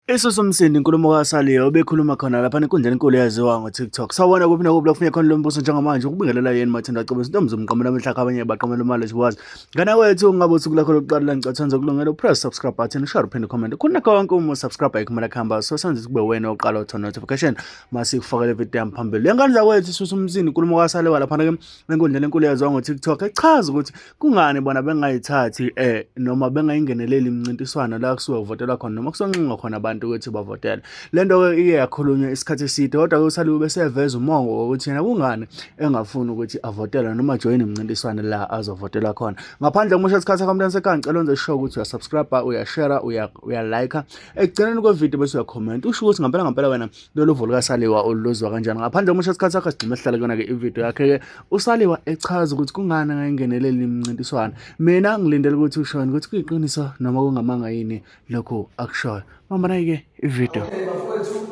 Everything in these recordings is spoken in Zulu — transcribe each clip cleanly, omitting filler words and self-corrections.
Isusa umsindo inkulumo kaSaliya obekhuluma khona lapha enkundleni enkulu eyaziwa ngo-TikTok. Sawubona kuphi nakuphi la kufunye khona lo mbuso njengamanje ukubingelela yena Mathanda Cebisa intombi zomqamela amehlakha abanye baqamela imali esiwazi. Ngana kwethu ungabe usuku lakho lokuqala la ngicathanda ukulungela upress subscribe button share uphinde comment. Khona konke uma subscribe ayikhumela kuhamba so senze kube wena oqala uthola notification mase kufakele video yami phambili. Lengane zakwethu isusa umsindo inkulumo kaSaliwa lapha ke enkundleni enkulu eyaziwa ngo-TikTok echaza ukuthi kungani bona bengayithathi noma bengayingeneleli imincintiswano la kusuke kuvotelwa khona noma kusonxenxwa khona abantu ukuthi bavotele. Le nto-ke iye yakhulunywa isikhathi eside kodwa-ke uSaliwe beseveza umongo wokuthi yena kungani engafuni ukuthi avotelwe noma ajoyine imincintiswano la azovotelwa khona. Ngaphandle kokumosha isikhathi sakho mntana sekhaya ngicela wenze sure ukuthi uyasubscribe, uyashare, uyalike. Ekugcineni kwevidiyo bese uyakhomenta usho ukuthi ngampela ngampela wena lolu vo lukasaliwa oluzwa kanjani. Ngaphandle kokumosha isikhathi sakho sigcine sihlale kuyona-ke ividiyo yakhe-ke uSaliwa echaza ukuthi kungani angayingeneleli imincintiswano. Mina ngilindele ukuthi ushone ukuthi kuyiqiniso noma kungamanga yini lokhu akushoyo. Mamba nayi-ke ividiyo. Okay bafowethu,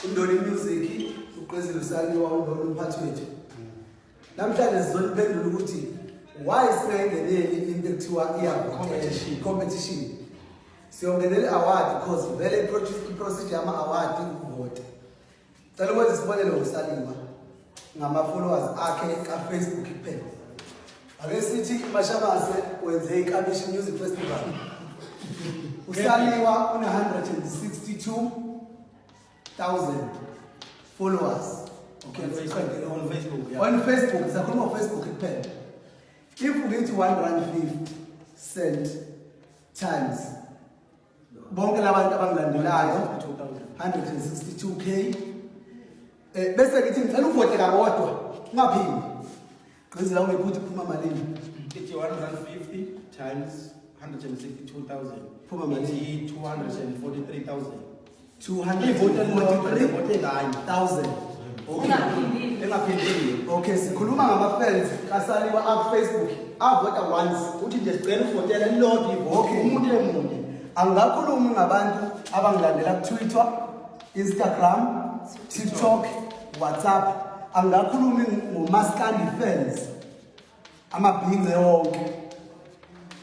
uNdoni Music uqezile uSaliwa uNdoni umphathi wethu. Namhlanje sizoniphendula ukuthi why singayingeneli into ekuthiwa iya competition competition. Siyongenela i-award because vele i-procedure yama-award ukuvota. Cela ukwenza isibonelo ngoSaliwa ngama-followers akhe ka-Facebook kuphela. Ake sithi Mashabase wenze iKabishi Music Festival. Usaliwa una-162,000 followers. Okay, On Facebook, on Facebook, yeah. On Facebook, siyakhuluma ngo-Facebook kuphela. If ngithi 1 rand 50 cent times bonke labantu abangilandelayo 162k bese ngithi ngicela uvote kakodwa ungaphindi gqizela ungephutha iphuma malini. Ithi 150 times 162,000. Phuma malini? Ithi 243,000. Ivote kanye. 243,000. Okay. Engaphindile. Okay, sikhuluma ngama-fans kaSaliwa aku-Facebook avota once. Uthi nje sicela uvotela lilodwa ivote. Okay. Umuntu emunye. Angakhulumi ngabantu abangilandela ku-Twitter, Instagram, TikTok, WhatsApp. Angakhulumi ngomaskandi fans, amabhince wonke.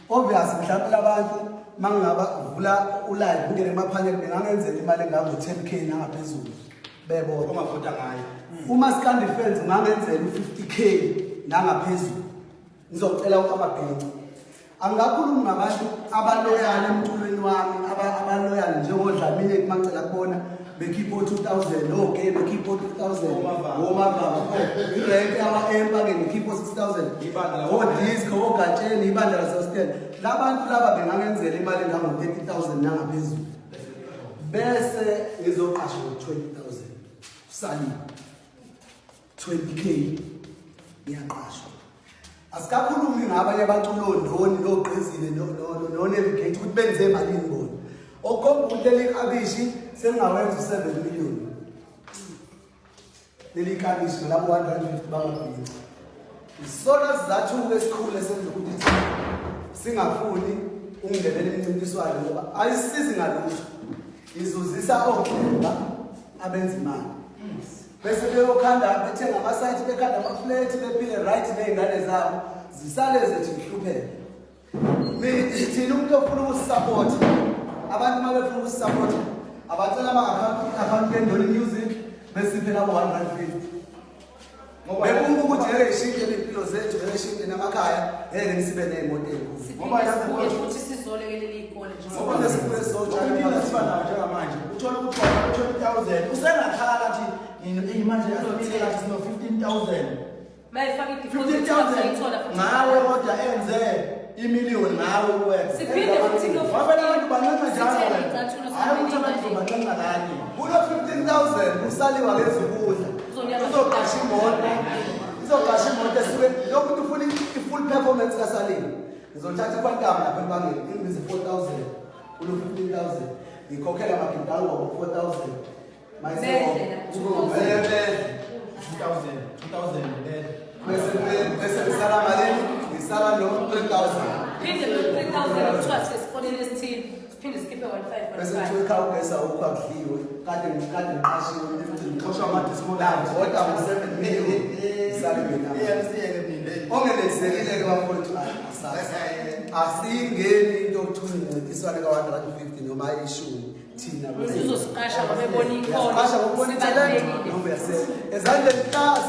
Obvious mhlawumbe labantu mangingaba vula ulive ngingene emaphaneli bengangenzela imali engango-10k nangaphezulu bebona. Ongavota ngayo. Umaskandi fans ungangenzela u-50k nangaphezulu. Ngizocela amabhinci. Angakhulumi ngabantu abaloyal emculweni wami, abaloyal njengoDlamini kumacela kubona bekhipha o-2000, oGay bekhipha o-3000, Omavava. omavava, irenki yawa-Empa-ke ngikhipha o-6000, Ibandla la- odisco, ogatsheni, ibandla lasehostela. Labantu laba bengangenzela imali engango-30,000 nangaphezulu. Bese ngizoqasha ngo-20,000. Usaliwe. 20k ngiyaqashwa. Asikakhulumi ngabanye abacula oNdoni noGqizile no-Navigate ukuthi benze malini bona. Okukhomba ukuthi leli klabishi selingawenza u-7 million. Leli klabishi ngalabo 150 bangabhinca. Isona sizathu-ke esikhulu esenza ukuthi thina singafuni ukungenela imincintiswano ngoba ayisizi ngalutho. Izuzisa ogxemba abenza imali. Bese beyokhanda bethenga amasayithi bekhanda amaflethi bephile right ney'ngane zabo zisale zethu zihlupheke. Thina umuntu ofuna ukusisapotha, abantu uma befuna ukusisapotha abacela ama-akhawunti eNdoni Music besiphe labo 150. Bebuka ukuthi ngeke ishintshe ney'mpilo zethu, ngeke ishintshe namakhaya, ngeke nisibe ney'moto ey'nkulu. Ngoba yazi Siphinde futhi sizolekelela iy'kole Ngoba njengoba sesibuye sizotshala Inkinga siba nayo njengamanje uthola ukuthi wena u-20,000 usengakhala athi eyi manje asifike kathi sino 15,000. Mayifaka i-deposit 15,000 sayithola futhi. ngawe kodwa enze imiliyoni ngawe uwenze. Siphinde futhi no Ngoba phela abantu banxenxa njalo Sithele wena. iy'cathulo Hhayi ukuthi abantu sihambe banxenxa kanye. Kulo 15,000 usaliwa ngezukudla. Uzonyaka. Uzoqasha imoto. Uzoqasha imoto esuke lokhu umuntu ufuna i-full performance kaSaliwa. Ngizothatha iquantum lapha empangeni ingibize 4,000 kulo 15,000. Ngikhokhela amagidala wabo 4,000. Mayise Bedle la, 2,000. Bedle. 2,000 2,000 bedle. Bese bese ngisala malini? Ngisala no 3,000. Phinde lo 3000 kuthiwa sesikoleni esithile siphinde sikhiphe 15 Bese 15. kuthiwa ekhaya ugesi awukho akudliwe. Kade ngiqashiwe emcimbini. Xhoshwa ama-disco light. Kodwa ngo-7 million. Ngisale mina. Iyamsiyeke mina. Ongenelisekile-ke bafowethu asazi. Asiyingeni into okuthiwa incintiswane ka-150 noma ishumi. Thina Uzosiqasha ngoba ebona ikhono. Uyasiqasha ngokubona ithalente Sibalulekile. noma uyasela. Ezandleni class.